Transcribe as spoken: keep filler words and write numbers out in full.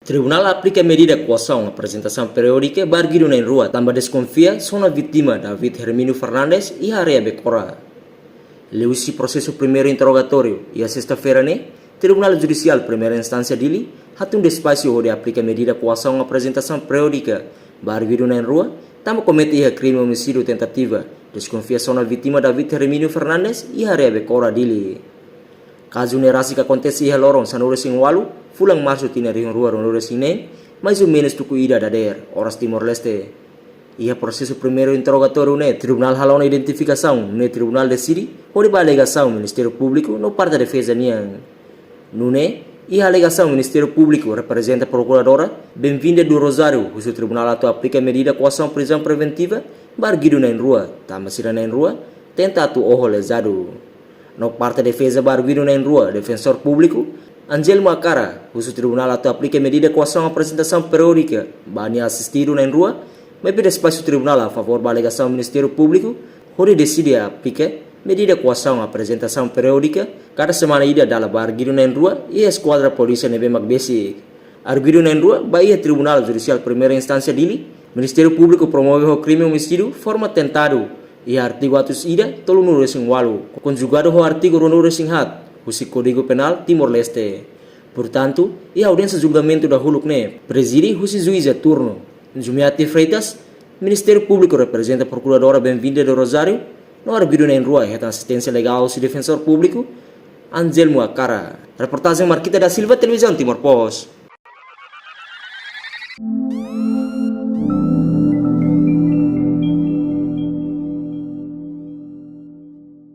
Tribunál aplika medida koasaun aprezentasaun periódika ba arguidu na'in-rua tanba deskonfia sona vítima David Hermínio Fernandes iha área Becora. Liuhusi prosesu primeiru interrogatóriu iha sesta-feira ne'e, Tribunál Judisiál Primeira Instánsia Dili hatun despaxu hodi aplika medida koasaun aprezentasaun periódika ba arguidu na'in-rua tanba komete iha krime omisídiu tentativa, deskonfia sona vítima David Hermínio Fernandes iha área Becora, Dili. Kazu ne'e rasik akontese iha loron sanulu-resin-ualu fulan Marsu tinan rihun rua ruanulu-resin-neen, mais ou menus tuku ida dadeer, oras Timor-Leste. Iha prosesu primeiru interrogatóriu ne'e, tribunál halo ona identifikasaun, nune'e tribunál deside hodi ba alegasaun Ministériu Públiku no parte defeza nian. Nune'e, iha alegasaun Ministériu Públiku reprezenta Prokuradora Benvinda do Rosário husu tribunál atu aplika medida koasaun prizaun preventiva ba arguidu na'in-rua, tanba sira na'in-rua tenta atu oho lezadu. No parte defeza ba arguidu na'in-rua, Defensór Públiku Anselmo Akara husu tribunál atu aplika medida koasaun aprezentasaun periódika ba nia asistidu na'in-rua, maibé despaxu tribunál a favór ba alegasaun Ministériu Públiku hodi deside aplika medida koasaun aprezentasaun periódika kada semana ida dala ba arguidu na'in-rua iha eskuadra polísia ne'ebé mak besik. Arguidu na'in-rua ba iha Tribunál Judisiál Primeira Instánsia Dili, Ministériu Públiku promove ho krime omisídiu forma tentadu iha artigu atus ida tolunulu-resin-ualu, konjugadu ho artigu ruanulu-resin-haat husi Kódigu Penál Timor-Leste. Portantu, iha audiénsia julgamentu dahuluk ne'e, prezide husi juíza turnu Jumiati Freitas, Ministériu Públiku reprezenta Prokuradora Benvinda do Rosário, no arguidu na'in-rua hetan asisténsia legál husi Defensór Públiku Anselmo Akara. Reportajen Marquita da Silva, Televizaun Timor Post.